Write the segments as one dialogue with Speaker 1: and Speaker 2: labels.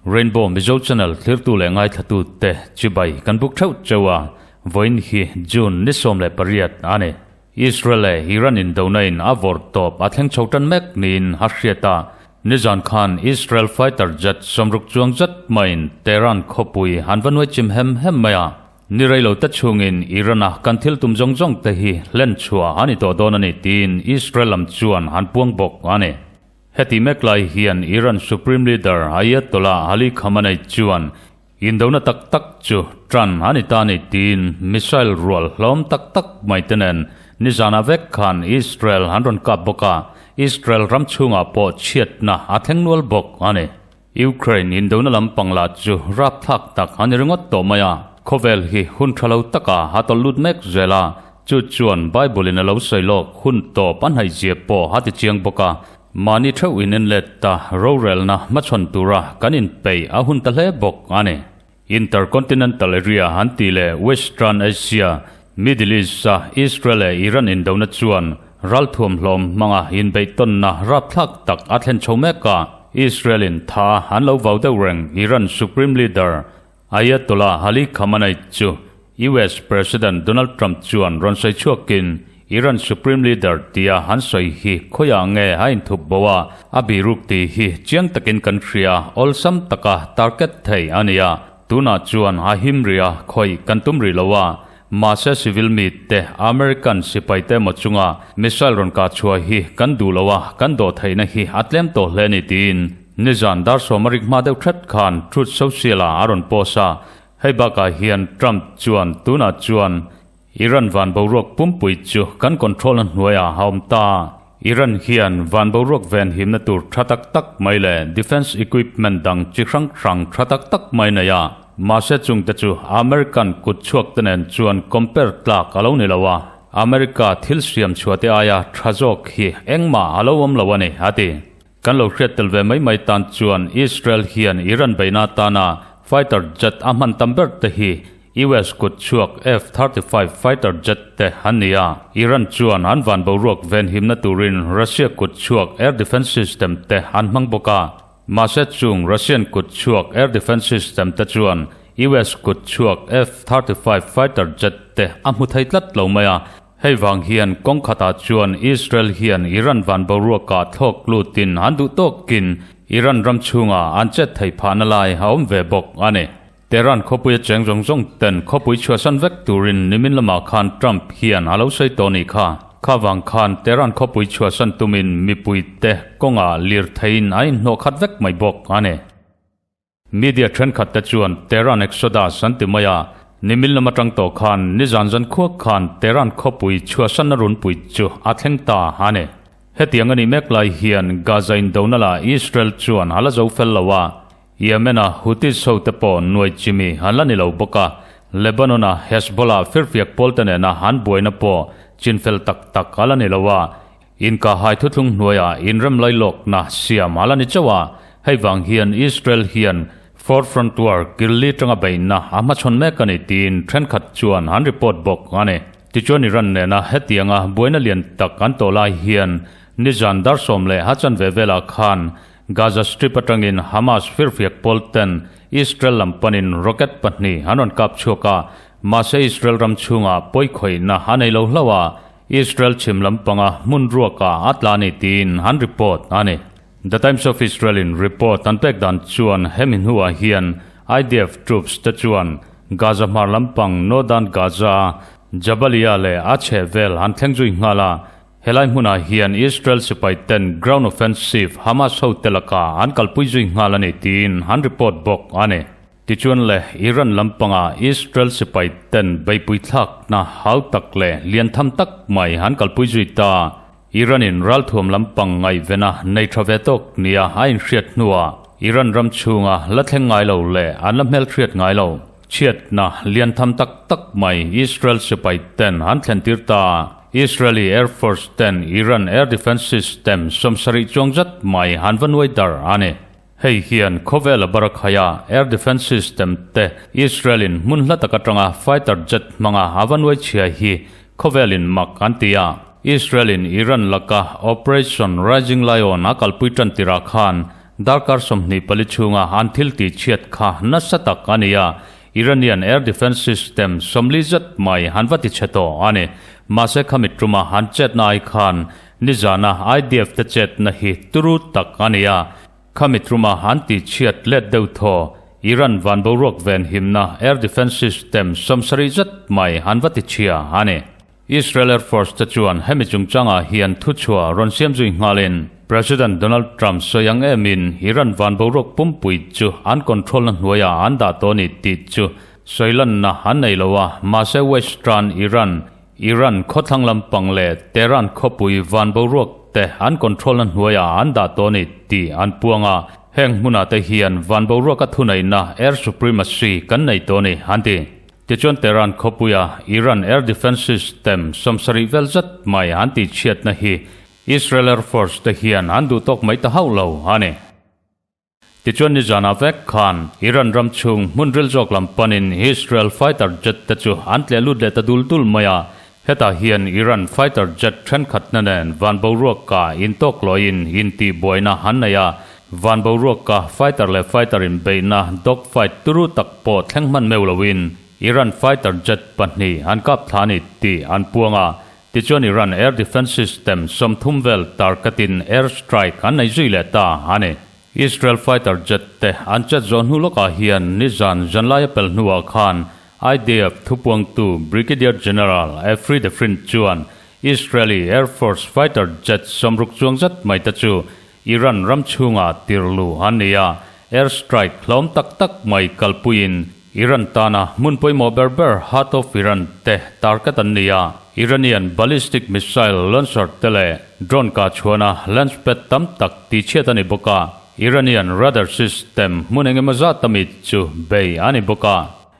Speaker 1: Rainbow Mizo Channel thlirtu leh ngaithlatu te chibai kan buk theuh cheu a, vawiin hi June ni 18 a ni. Israel leh Iran indona in a vawrh tawp a thleng chho tan mek niin a hriat a, nizan khan Israel fighter jet 60 chuang zet maiin Tehran khawpui an va nuai chim hem hem mai a. Ni rei lo te chhungin Iran-a kan thil tum zawng zawng te hi hlen chhuah a ni tawh dawn a ni tiin Israel lam chuan an puang bawk a ni. Heti mek lai hian Iran Supreme Leader Ayatollah Ali Khamenei chuan indona tak tak chu tan a ni ta ni tiin missile rual hlawm tak tak mai te nen nizanah vek khan Israel an rawn kap bawk a, Israel ram chhungah pawh chhiatna a thleng nual bawk a ni. Ukraine indona lampang lah chu rapthlak tak a ni ringawt tawh mai a, khawvel hi hun tha lo taka a tawlh lut mek zel a, chu chuan Bible in a lo sawi lawk hun tawp a hnaihzia pawh a ti chiang bawk a, mahni theuh in en let ta rorelna hmachhawn tura kan inpeih a hun ta hle bawk a ni. Intercontinental area an tih leh Western Asia, Middle East-a Israel leh Iran indona chuan ralthuam hlawm hmanga inbeihtawnna rapthlak tak a thlen chho mek a. Israel-in tha an lo vau deuh reng Iran Supreme Leader Ayatollah Ali Khamenei chu US President Donald Trump chuan rawn sawi chhuakin Iran Supreme Leader tia an sawi hi khawiah nge a inthup bo a, a biruk tih hi chiang takin kan hria, awlsam taka target thei a ni a, tunah chuan a him rih a, khawih kan tum rih lo a, mahse civil mi te American sipai te emaw chunga missile rawn kah chhuah hi kan duh lo a, kan dawh theihna hi a tlem tawh hle a ni tiin nizan dar sawm a rik hma deuh that khan Truth Social ah a rawn post a, Hei bakah hian Trump chuan tunah chuan Iran van boruak pumpui chu kan control na hnuaiah a awm ta. Iran hian van boruak ven himna tur tha tak tak mai leh defence equipment dang chi hrang hrang tha tak tak mai nei a. Mahse chungte chu American kut chhuak te nen chuan compare tlak a lo ni lo a. America thil siam chhuah te aia tha zawk hi engmah a lo awm lo a ni, a ti. Kan lo hriat tel ve mai mai tan chuan Israel hian Iran beihna atana fighter jet a hman tam ber te hi US kut chhuak F-35 fighter jet te an ni a. Iran chuan an van boruak venhimna turin Russia kut chhuak air defence system te an hmang bawk a. Mahse chung Russian kut chhuak air defence system te chuan US kut chhuak F-35 fighter jet te a hmu thei tlat lo mai a. Hei vang hian kawng khatah chuan Israel hian Iran van boruakah thlawk lutin an duh tawkin Iran ram chhungah an chet theih phahna lai a awm ve bawk a ni. Tehran khawpuia cheng zawng zawng ten khawpui chhuahsan vek turin nimin lamah khan Trump hian a lo sawi tawh nih kha. Kha vang khan Tehran khawpui chhuahsan tumin mipuite kawngah lirtheiin a inhnawh khat vek mai bawk a ni. Media thenkhat te chuan Tehran Exodus an ti mai a, nimin lam atang tawh khan nizan zan khuak khan Tehran khawpui chhuahsanna runpui chu a thleng ta a ni. Hetiang a nih mek lai hian Gaza indona lah Israel chuan a la zo fel lo a, Yemen-a Houthis ho te pawh nuai chimi an la ni lo bawk a, Lebanon-a Hezbollah firfiak pawl te nena an buaina pawh chinfel tak tak a la ni lo a, Inkahhai thuthlung hnuaiah inrem lailawkna siam a la ni chauh a, hei vang hian Israel hian Forefront War killi tanga beihna a hmachhawn mek a ni tiin thenkhat chuan an report bawk a ni. Tichuan Iran nena hetianga buaina lian tak an tawh lai hian nizan dar sawm leh a chanve velah khan Gaza Strip atangin Hamas firfiak pawl ten Israel lam panin rocket pahnih an rawn kap chhuak a, mahse Israel ram chhungah pawikhawihna a nei lo hlauh a, Israel chhim lampanga hmun ruakah a tla ni tiin an report a ni. The Times of Israel in report an pek dan chuan hemi hnuah hian IDF troops te chuan Gaza hmar lampang Northern Gaza, Jabalia leh a chhehvel an thleng zui nghal a. Helai hmunah hian Israel sipai ten ground offensive Hamas ho te lakah an kalpui zui nghal a ni tiin an report bawk a ni. Tichuan le, Iran lampanga Israel sipai ten beipui thlakna hau tak leh lian tham tak mai an kalpui zui ta. Iran-in ralthuam lampang ngaihvena nei tha ve tawk nia a inhriat hnuah Iran ram chhunga la thleng ngai lo leh an la hmelhriat ngai lo chhiatna lian tham tak tak mai Israel sipai ten an thlentir ta. Israeli Air Force ten Iran Air Defence System 70 chuang zat mai an va nuai dar a ni. Hei hian khawvela barakhaia air defence system te Israel-in hmun hla tak atanga fighter jet hmanga a va nuai chhia hi khawvelin mak an ti a. Israel-in Iran laka Operation Rising Lion a kalpui tan tirah khan darkar 24 chhunga an thil tih chhiat kha nasa tak a ni a. Iranian air defence system 40 zet mai han va ti chhe tawh a ni. Mahse khami tuma han chetna ai khan nizana IDF te chetna hi turu tak a ni a. Khami tuma han tih chhiat let deuh thaw Iran van boruak ven himna air defence system 70 zet mai han va ti chhia a ni. Israel Air Force te chuan hemi chungchangah hian thuchhuah rawn siam zui nghalin President Donald Trump sawi ang emin Iran van boruak pumpui chu an control na hnuaiah an dah tawh a ni tih chu sawi lanna an nei lo a, mahse Western Iran, Iran khawthlang lampang leh Tehran khawpui van boruak te an control na hnuaiah an dah tawh a ni tih an puang a, heng hmunah te hian van boruaka thuneihna air supremacy kan nei tawh a ni an ti. Tichuan Tehran khawpuia Iran air defence system 70 vel zet mai an tih chhiatna hi Israel Air Force te hian an duh tawk mai ta hauh lo a ni. Tichuan nizanah vek khan Iran ram chhung hmun ril zawk lam panin Israel fighter jet te chu an tleh lut leh ta dul dul mai a, hetah hian Iran fighter jet thenkhatna nen van boruaka intawk lawiin intihbuaina an nei a, Van boruaka fighter leh fighter inbeihna dog fight turu tak pawh thleng hman meuh loin Iran fighter jet pahnih an kap thla a ni tih an puang a. Tichuan Iran air defence system 30 vel targetin air strike an nei zui leh ta a ni. Israel fighter jet te an chet zawh hnu lawkah hian nizan zanlaia pel hnuah khan IDF thupuangtu Brigadier General Efri Defrin chuan Israeli Air Force fighter jet 60 chuang zet mai te chu Iran ram chhunga tirlu an ni a, air strike hlawm tak tak mai kalpuiin Iran tana hmun pawimawh ber ber Heart of Iran te target an ni a, Iranian ballistic missile launcher te leh drone kah chhuana launch pad tam tak tihchhiat a ni bawk a, Iranian radar system hmun engemaw zat a mi chu bei a ni bawk a.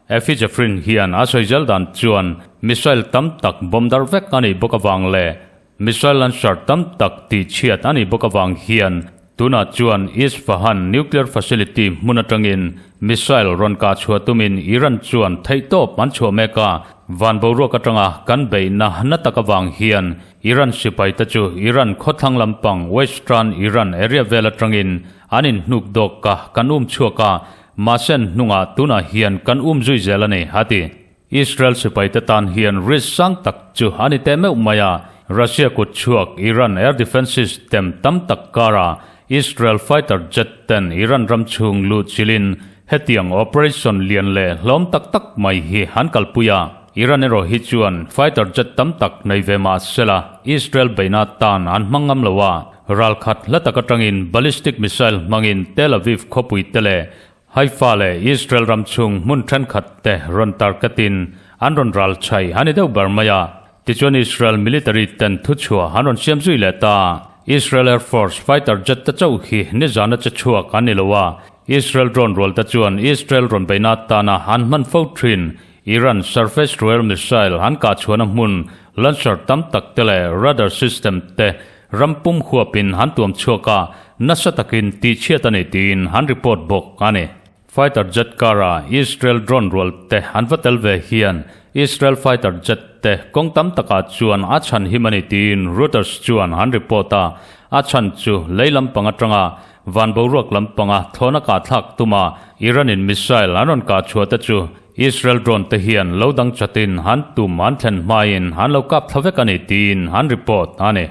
Speaker 1: Effie Jeffrin hian a sawi zel dan chuan missile tam tak bomb dar vek a nih bawk avang leh Missile launcher tam tak tihchhiat a nih bawk avang hian tunah chuan Isfahan nuclear facility hmun atangin missile rawn kah chhuah tumin Iran chuan theihtawp an chhuah mek a, van boruak atanga kan beihna na tak avang hian Iran sipai te chu Iran khawthlang lampang Western Iran area vel atangin an inhnuk dawk a kan um chhuak a, mahse hnungah tunah hian kan um zui zel a ni, a ti. Israel sipaite tan hian risk sang tak chu a ni teh meuh mai a, Russia kut chhuak Iran air defence system tam tak kara Israel fighter jet ten Iran ram chhung lut chilin hetiang operation lian leh hlawm tak tak mai hi an kalpui a. Iran erawh hi chuan fighter jet tam tak nei ve mah sela Israel beihna tan an hmang ngam lo a, ralkhat hla tak atangin ballistic missile hmangin Tel Aviv khawpui te leh Haifa leh Israel ram chhung hmun thenkhat te rawn targetin an rawn ral chhai a ni deuh ber mai a. Tichuan Israel military ten thuchhuah an rawn siam zui leh ta. Israel Air Force fighter jet te chauh hi nizana che chhuak an ni lo a. Israel drone rual te chuan Israel rawn beihna atana an hman fo thin Iran surface to air missile an kah chhuahna hmun launcher tam tak te leh radar system te ram pum huapin an tuam chhuak a, nasa takin tihchhiat a ni tiin an report bawk a ni. Fighter jet kara Israel drone rual te an va tel ve hian Israel fighter jet te kawng tam takah chuan a chhan him a ni tiin Reuters chuan an report a, a chhan chu lei lampang atanga van boruak lampanga thlawna kah thlak tuma Iran-in missile an rawn kah chhuah te chu Israel drone te hian lo dang chatin an tum an thlen hmain an lo kap thla vek a ni tiin an report a ni.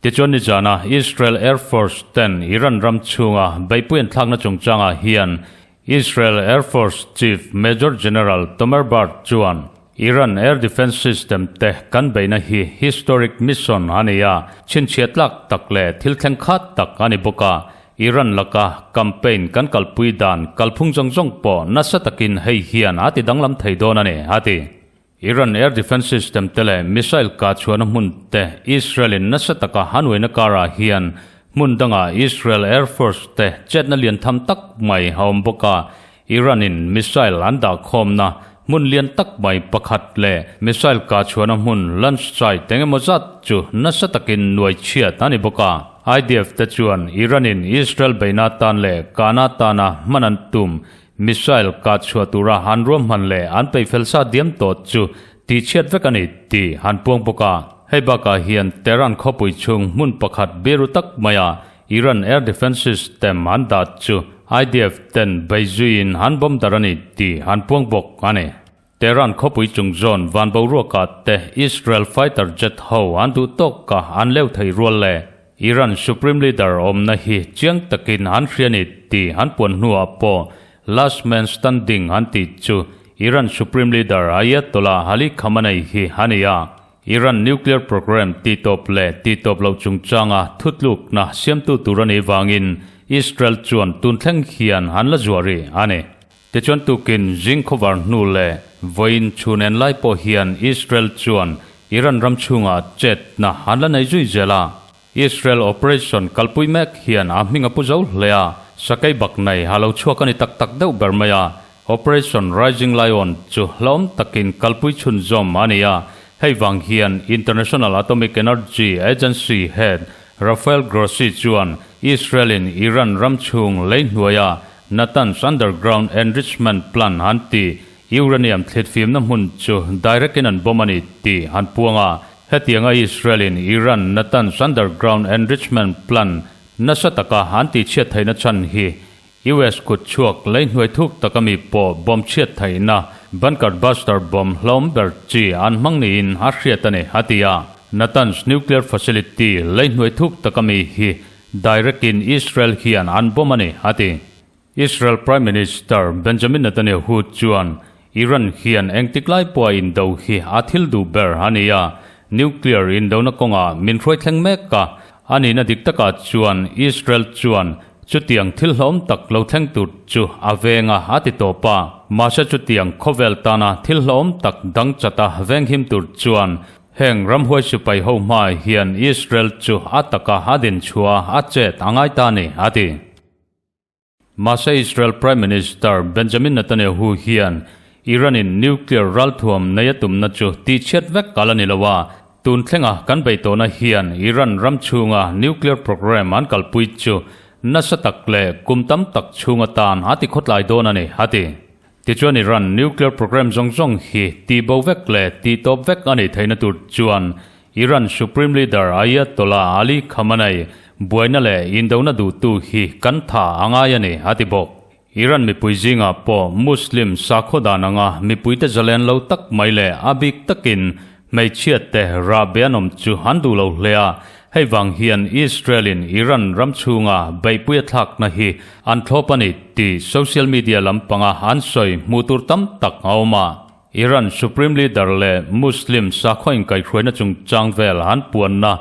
Speaker 1: Tichuan nizana Israel Air Force ten Iran ram chhunga beihpui an thlakna chungchangah hian Israel Air Force Chief Major General Tomer Bar chuan Iran air defence system te kan beihna hi historic mission a ni a, chhinchhiah tlak tak leh thil thleng khat tak a ni bawk a, Iran laka campaign kan kalpui dan kalphung zawng zawng pawh nasa takin hei hian a ti danglam thei dawn a ni, a ti. Iran air defence system te leh missile kah chhuahna hmun te Israel-in nasa taka han uaina karah hian hmun dangah Israel Air Force te chetna lian tham tak mai a awm bawk a, Iran-in missile an dah khawmna hmun lian tak mai pakhat leh missile kah chhuahna hmun launch site engemaw zat chu nasa takin nuai chhiat a ni bawk a. IDF te chuan Iran in Israel beihna atan leh kahna atana hman an tum missile kah chhuah tura an ruahman leh an peihfel sa diam tawh chu tihchhiat vek a ni tih an puang bawk a. Hei bakah hian Tehran khawpui chhung hmun pakhat biru tak maia Iran air defence system an dah chu IDF ten beizuiin an bomb darh a ni tih an puang bawk a ni. Tehran khawpui chung zawn van boruakah te Israel fighter jet ho an duh tawk a an leu thei rual le. Iran Supreme Leader awmna hi chiang takin an hria ni tih an puan hnuah pawh last man standing an tih chu Iran Supreme Leader Ayatollah Ali Khamenei hi a ni a. Iran nuclear program tihtawp leh tihtawp loh chungchanga thutlukna siamtu tur a nih vangin Israel chuan tun thleng hian an la zuah rih a ni. Tichuan tukin zing khawvar hnu leh vawiin chhun en lai pawh hian Israel chuan Iran ram chhungah chetna an la nei zui zel a. Israel operation kalpui mek hian a hming a pu zo hle a, sakei bak nei a lo chhuak a ni tak tak deuh ber mai a. Operation Rising Lion chu hlauhawm takin kalpui chhunzawm a ni a, hei vang hian International Atomic Energy Agency head Rafael Grossi chuan Israel-in Iran ram chhung lei hnuaia Natanz Underground Enrichment Plant an ti. Uranium thlitfimna hmun chu direct in an bomb a ni tih an puang a. Hetianga Israel-in Iran Natanz Underground Enrichment Plant nasa taka an tihchhiat theihna chhan hi US kut chhuak lei hnuai thuk taka mi pawh bomb chhiat theihna bunker buster bomb hlawm ber chi an hmang niin a hriat a ni, a ti a. Natanz nuclear facility lei hnuai thuk taka mi hi Direct in Israel hian an bomb a ni, a ti. Israel Prime Minister Benjamin Netanyahu chuan Iran hian engtik lai pawha indo hi a thil duh ber a ni a, nuclear indona kawngah min hruai thleng mek a, a nihna dik takah chuan Israel chuan chutiang thil hlawm tak lo thleng tur chu a veng a, a ti tawp a. Mahse chutiang khawvel tana thil hlawm tak dang chata venghim tur chuan Heng ramhuai sipai ho hmaah hian Israel chu a taka a din chhuah a chet a ngai ta ni, a ti. Mahse Israel Prime Minister Benjamin Netanyahu hian Iran-in nuclear ralthuam nei a tumna chu tihchhiat vek a la ni lo a, tun thlenga kan bei tawhna hian Iran ram chhunga nuclear program an kalpui chu nasa tak leh kum tam tak chhung atan a ti khawtlai dawn a ni, a ti. Tichuan Iran nuclear program zawng zawng hi tih bo vek leh tih tawp vek a nih theihna tur chuan Iran Supreme Leader Ayatollah Ali Khamenei buaina leh indona duhtu hi kan tha a ngai a ni, a ti bawk. Iran mipui zingah pawh Muslim sakhaw dan anga mipuite zalen lo tak mai leh a bik takin Hmeichhiate rahbe an awm chu an duh lo hle a, hei vang hian Israel-in Iran ram chhunga beihpui a thlakna hi an thlawp a ni tih social media lampanga an sawi hmuh tur tam tak a awm a. Iran Supreme Leader leh Muslim sakhaw inkaihhruaina chungchang vel an puanna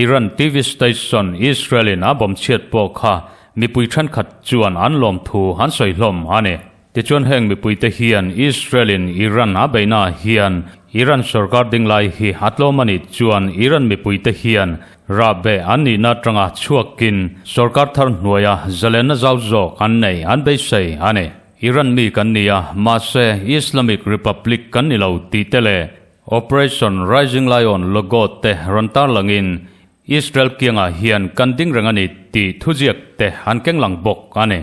Speaker 1: Iran TV station Israel-in a bomb chhiat pawh kha mipui thenkhat chuan an lawmthu an sawi hlawm a ni. Tichuan heng mipuite hian Israel-in Iran a beihnaah hian Iran sorkar ding lai hi a tlawm a nih chuan Iran mipuite hian rahbeh an nihna atanga chhuakin sorkar thar hnuaia zalenna zau zawk an nei an beisei a ni. Iran mi kan ni a, mahse Islamic Republic kan ni lo tih te leh Operation Rising Lion logo te rawn tarlangin Israel kiangah hian kan ding reng a ni tih thuziak te an keng lang bawk a ni.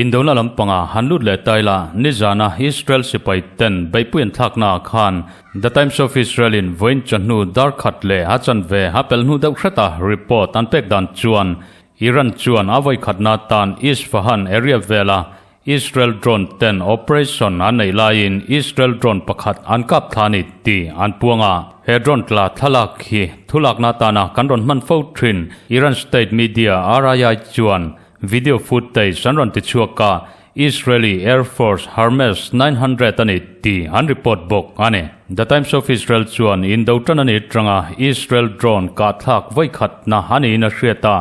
Speaker 1: Indona lampangah han lut leh ta ila, nizana Israel sipai ten beihpui an thlaknaah khan The Times of Israel in vawiin chawhnu dar khat leh a chanve a pel hnu deuh hreta report an pek dan chuan Iran chuan a vawikhatna tan Isfahan area vela Israel drone ten operation an neih laiin Israel drone pakhat an kap thla a ni tih an puang a. He drone tla thlalak hi thulakna atana kan rawn hman fo thin Iran state media RII chuan video footage an rawn ti chhuak a, Israeli Air Force Hermes 900 a ni tih an report bawk a ni. The Times of Israel chuan indo tan a ni tanga Israel drone kahthlak vawikhatna a niin a hriat a,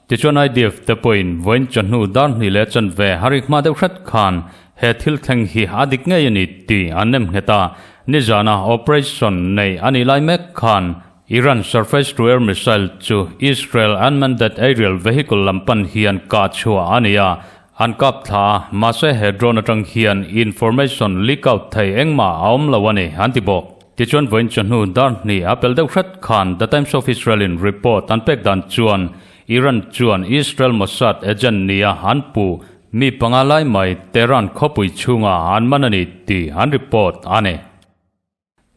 Speaker 1: Tichuan IDF te pawhin vawiin chawhnu dar hnih leh chanve a rik hma deuh hret khan he thil thleng hi a dik ngei a ni tih an nem nghet a. Nizana operation neih a nih lai mek khan Iran surface-to-air missile chu Israel unmanned aerial vehicle lam pan hian kah chhuah a ni a, an kap thla a, mahse he drone atang hian information leak out thei engmah a awm lo a ni, an ti bawk. Tichuan vawiin chawhnu dar hnih a pel deuh hret khan The Times of Israel in report an pek dan chuan Iran chuan Israel Mossad agent nia an puh mi panga lai mai Tehran khawpui chhungah an man a ni tih an report a ni.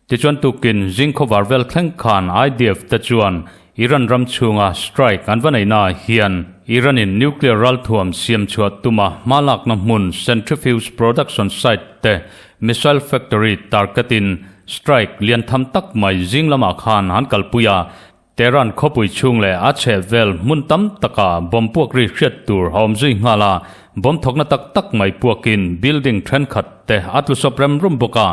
Speaker 1: Tichuan tukin zing khawvar vel thleng khan IDF te chuan Iran ram chhunga strike an va neihnaah hian Iran in nuclear ralthuam siam chhuah tuma hma lakna hmun centrifuge production site te missile factory target in strike lian tham tak mai zing lamah khan an kalpui a. Tehran khawpui chhung leh a chheh vel hmun tam takah bomb puak ri hriat tur a awm zui nghal a, bomb thawkna tak tak mai puakin building thenkhat te a tlu sawp rem rum bawk a.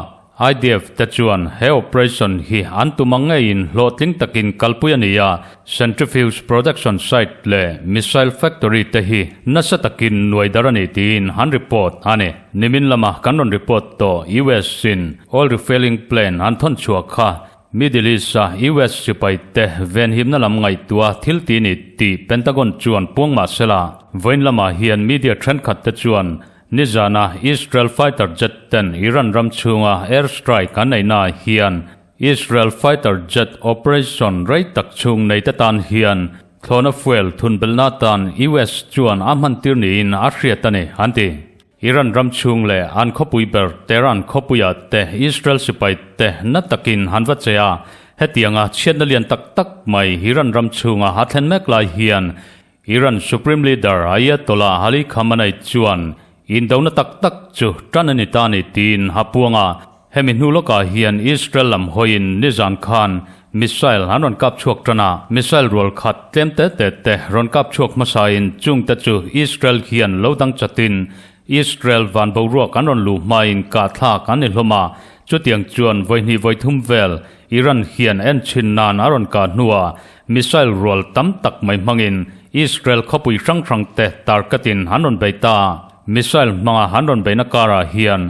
Speaker 1: IDF te chuan he operation hi an tum ang ngeiin hlawhtling takin kalpui a ni a, centrifuge production site leh missile factory te hi nasa takin nuai dar a ni tiin an report a ni. Nimin lama kan rawn report tawh US in oil refueling plane an thawn chhuah kha Middle East-a US sipai te venhimna lam ngaihtuah thil ti ni tih Pentagon chuan puang mah se la, vawiin lamah hian media thenkhat te chuan nizana Israel fighter jet ten Iran ram chhunga air strike an neihnaah hian Israel fighter jet operation rei tak chhung nei te tan hian thlawhna fuel thunbelhna atan US chuan a hmantir niin a hriat a ni, an ti. Iran ram chhung leh an khawpui ber Tehran khawpuiah te Israel sipai te na takin han va che a, hetianga chhiatna lian tak tak mai Iran ram chhunga a thlen mek lai hian Iran Supreme Leader Ayatollah Ali Khamenei chuan indona tak tak chu tan a ni ta ni tiin a puang a, Hemi hnu lawkah hian Israel lam hawiin nizan khan missile an rawn kap chhuak tan a, missile rual khat tlem te te te rawn kap chhuak hmasain chungte chu Israel hian lo dang chatin Israel van boruak an rawn luh hmain kahthlak an ni hlawm a, chutiang chuan vawihnih vawithum vel Iran hian en chhin nan a rawn kah hnuah missile rual tam tak mai hmangin Israel khawpui hrang hrang te tarkatin an rawn bei ta. Missile hmanga an rawn beihna karah hian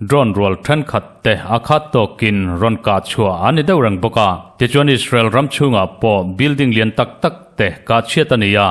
Speaker 1: Drone rual thenkhat te a khat tawkin rawn kah chhuah an ni deuh reng bawk a. Tichuan Israel ram chhungah pawh building lian tak tak te kah chhiat a ni a,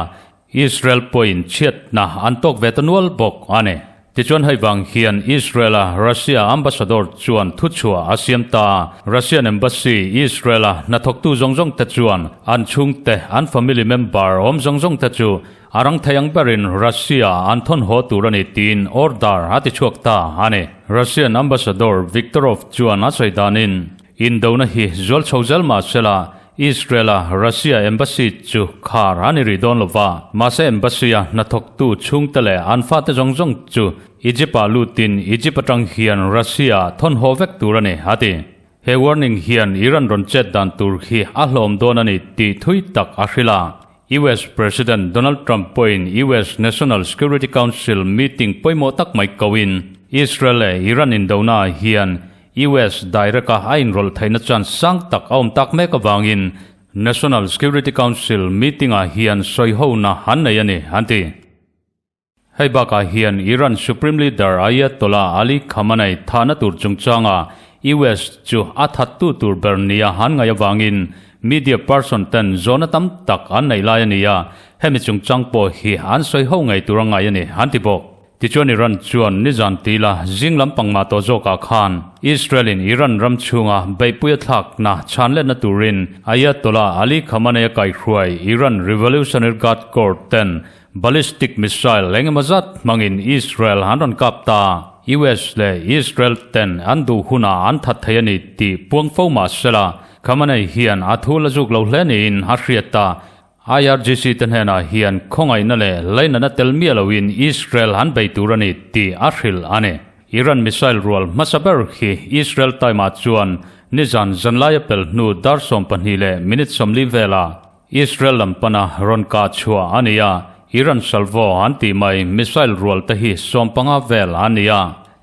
Speaker 1: Israel pawhin chhiatna an tawk ve ta nual bawk a ni. Tichuan hei vang hian Israel-a Russia ambassador chuan thuchhuah a siam ta a, Russian embassy Israel-a hnathawktu zawng zawng te chuan an chhungte, an family member awm zawng zawng te chu A rang thei ang berin Russia an thawn haw tur a ni tiin order a ti chhuak ta a ni. Russian Ambassador Viktorov chuan a sawi danin, Indona hi zual chho zel mah sela, Israel-a Russia Embassy chu khar a ni rih dawn lo va, mahse Embassy-a hnathawktu chhungte leh an fate zawng zawng chu Egypt-ah lutin Egypt atang hian Russia-ah thawn haw vek tur a ni, a ti. He warning hian Iran rawn chet dan tur hi a hlawm dawn a ni tih thui tak a hrilh a. US President Donald Trump pawhin US National Security Council meeting pawimawh tak mai koin Israel leh Iran indonaah hian US direct-a a inrawlh theihna chance sang tak a awm tak mek avangin National Security Council meeting-ah hian sawihona an nei a ni, an ti. Hei bakah hian Iran Supreme Leader Ayatollah Ali Khamenei thahna tur chungchanga US chu a thattu tur ber nia han ngaih avangin media person ten zawhna tam tak an neih lai a ni a, hemi chungchang pawh hi an sawi ho ngei tur a ngai a ni, an ti bawk. Tichuan Iran chuan nizan tila zing lampang mah tawh zawkah khan Israel in Iran ram chhunga beihpui a thlakna chhanletna turin Ayatollah Ali Khamenei a kaihhruai Iran Revolutionary Guard Corps ten Ballistic missile engemaw zat hmangin Israel an rawn kap ta. US leh Israel ten an duh hunah an that thei a ni tih puang fo mah sela, Khamenei hian a thu la zuk lo hle niin a hriat ta. IRGC te hnenah hian khawngaihna leh lainatna tel miah loin Israel an bei tur a ni tih a hrilh a ni. Iran missile rual hmasa ber hi Israel time ah chuan nizan zanlaia pel hnu dar 12 leh minute 40 velah Israel lam pana rawn kah chhuah a ni a, Iran salvo an tih mai missile rual te hi 15 vel a ni a.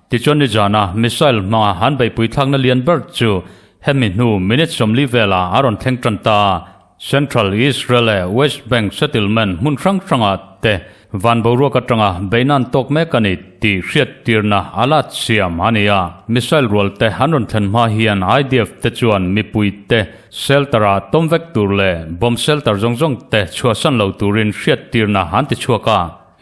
Speaker 1: Tichuan nizana missile hmanga an beihpui thlakna lian ber chu hemi hnu minute 40 velah a rawn thleng tan ta a. Central Israel leh West Bank settlement hmun hrang hrangah te Van boruak atanga beihnan tawk mek a ni tih hriattirna a la siam a ni a. Missile rual te an rawn thlen hma hian IDF te chuan mipui te shelter ah tawm vek tur leh bomb shelter zawng zawng te chhuahsan lo turin hriattirna an ti chhuak a.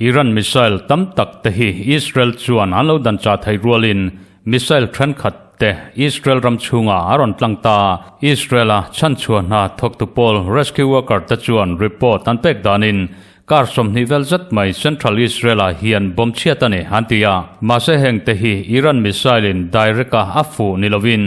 Speaker 1: Iran missile tam tak te hi Israel chuan an lo dan chah theih rualin missile thenkhat te. te Israel ram chhungah a rawn tlang ta a, Israel-a chhanchhuah hna thawktu pawl rescue worker te chuan report an pek danin kar 20 vel zet mai Central Israel-ah hian bomb chhiat a ni an ti a. Mahse heng te hi Iran missile-in direct-a a fuh ni lovin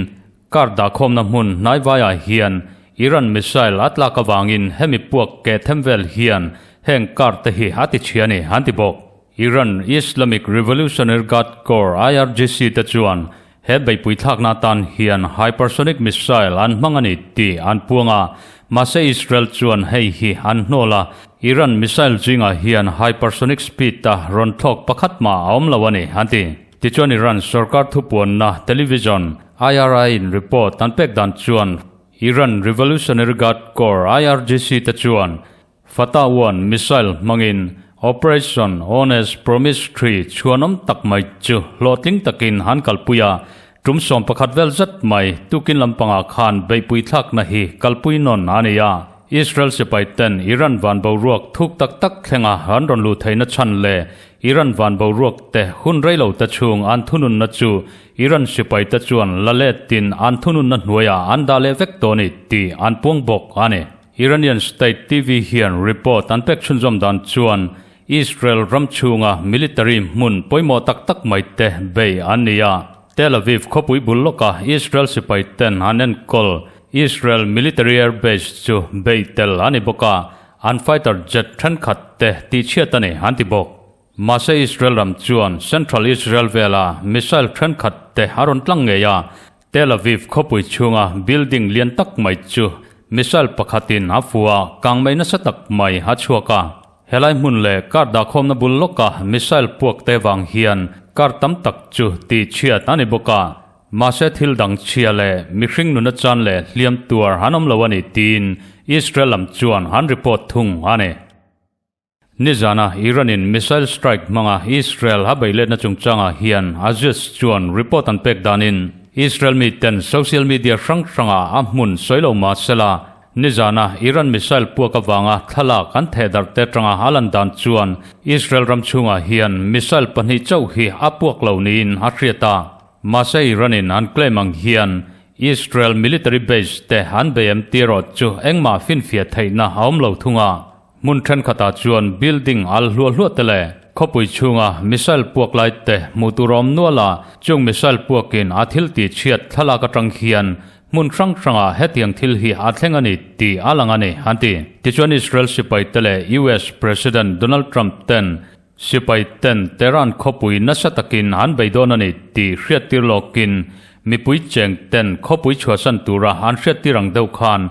Speaker 1: Kar dahkhawmna hmun hnaivaiah hian Iran missile a tlak avangin hemi puak keh them vel hian heng kar te hi a ti chhia a ni, an ti bawk. Iran Islamic Revolutionary Guard Corps, IRGC, te chuan he beihpui thlakna atan hian hypersonic missile an hmang a ni tih an puang a, mahse Israel chuan hei hi an hnawl a, Iran missile zingah hian hypersonic speed-a rawn thlawk pakhat mah a awm lo a ni, an ti. Tichuan Iran sorkar thupuanna television IRI in report an pek dan chuan Iran Revolutionary Guard Corps, IRGC, te chuan Fatah 1 missile hmangin Operation Honest Promise 3 chhuanawm tak mai chu hlawhtling takin an kalpui a, tum 11 vel zet mai tukin lampangah khan beihpui thlakna hi kalpui nawn a ni a. Israel sipai ten Iran van boruak thuk tak tak thlenga an rawn luh theihna chhan leh Iran van boruak te hun rei lo te chhung an thununna chu Iran sipai te chuan la letin an thununna hnuaiah an dah leh vek tawh a ni tih an puang bawk a ni. Iranian State TV hian report an pek chhunzawm dan chuan Israel ram chhunga military hmun pawimawh tak tak mai te bei an ni a. Tel Aviv khawpui bul lawka Israel sipai ten an enkawl Israel Military Air Base chu bei tel a ni bawk a, an fighter jet thenkhat te tihchhiat a ni an ti bawk. Mahse Israel ram chuan Central Israel vela missile thenkhat te a rawn tlang ngei a, Tel Aviv khawpui chhunga building lian tak mai chu missile pakhatin a fu a, kangmei nasa tak mai a chhuak a. Helai hmun leh car dahkhawmna bul lawka missile puak te vang hian car tam tak chu tihchhiat a ni bawk a. Mahse thil dang chhia leh mihring nuna chan leh hliam tuar an awm lo a ni tiin Israel lam chuan an report thung a ni. Nizana Iran-in missile strike hmanga Israel a beiletna chungchangah hian Aziz chuan report an pek danin Israel miten social media hrang hrangah a hmun sawi lo mah sela nizana Iran missile puak avanga thlalak an thehdarh te atanga a lan dan chuan Israel ram chhungah hian missile pahnih chauh hi a puak lo niin a hriat a. Mahse Iran-in an claim ang hian Israel military base te an bei em tih erawh chu engmah finfiah theihna a awm lo thung a. Hmun thenkhatah chuan building al hluah hluah te leh khawpui chhunga missile puak lai te hmuh tur a awm nual a, chung missile puakin a thil tih chhiat thlalak atang hian hmun hrang hrangah hetiang thil hi a thleng a ni tih a lang a ni, an ti. Tichuan Israel sipai te leh US President Donald Trump ten Sipai ten Tehran khawpui nasa takin an bei dawn a ni tih hriattir lawkin mipui cheng ten khawpui chhuahsan tura an hriattir ang deuh khan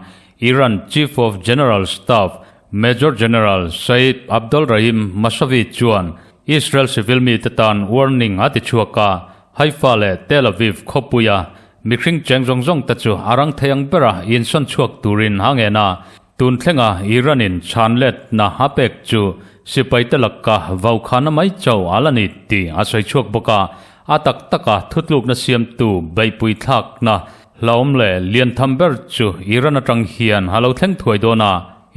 Speaker 1: Iran Chief of General Staff Major General Saeed Abdolrahim Mousavi chuan Israel civil mite tan warning a ti chhuak a, Haifa leh Tel Aviv khawpuia mihring cheng zawng zawng te chu a rang thei ang bera insawn chhuak turin a ngen a, Tun thlenga Iran-in chhan letna a pek chu sipaite laka vaukhana mai chauh a la ni tih a sawi chhuak bawk a, a tak taka thutlukna siamtu beihpui thlakna hlauhawm leh lian tham ber chu Iran atang hian a lo thleng thuai dawn a,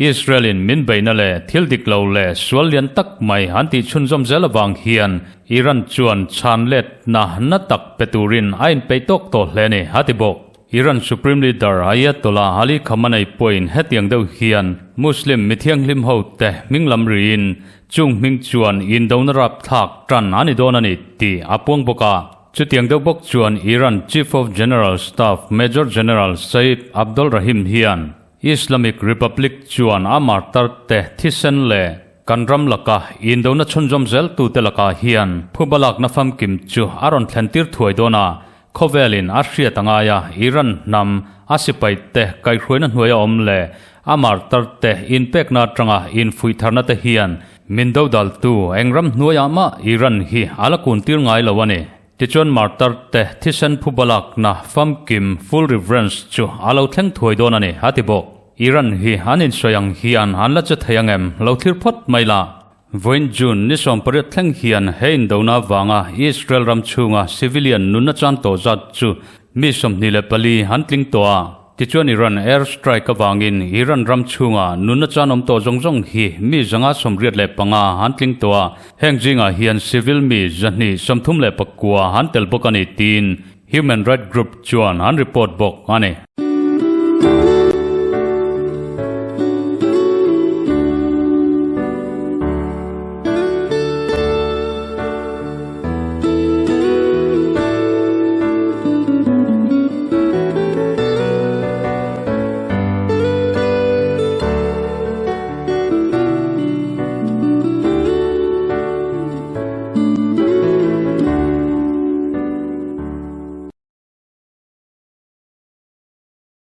Speaker 1: Israel-in min beihna leh thil dik lo leh sual lian tak mai an tih chhunzawm zel avang hian Iran chuan chhan letna na tak pe turin a inpeih tawk tawh hle a ni, a ti bawk. Iran Supreme Leader Ayatollah Ali Khamenei pawhin hetiang deuh hian Muslim mithianghlim hote hming lam riin chung hming chuan indona rapthlak tan a ni dawn a ni tih a puang bawk a. Chutiang deuh bawk chuan Iran Chief of General Staff Major General Saeed Abdolrahim hian Islamic Republic chuan a martar te thisen leh kan ram laka indona chhunzawm zeltute lakah hian phubalakna famkim chu a rawn thlentir thuai dawn a, Khawvelin a hriat a ngai a, Iran hnam, a sipai te, kaihhruaina hnuaia awm leh a martar te inpekna atanga infuihtharna te hian min dodaltu eng ram hnuaiah mah Iran hi a la kuntir ngai lo a ni. Tichuan martar te thisen phubalakna famkim, full reverence, chu a lo thleng thuai dawn a ni, a ti bawk. Iran hi an insawi ang hian an la che thei ang em? Lo thlir phawt mai la. Vawiin June ni 18 thleng hian he indona avanga Israel ram chhunga civilian nunna chan tawh zat chu mi 24 an tling tawh a. Tichuan Iran air strike avangin Iran ram chhunga nunna chan awm tawh zawng zawng hi mi 185 an tling tawh a, heng zingah hian civil mi 239 an tel bawk a ni tiin. Human Right Group chuan an report bawk a ni.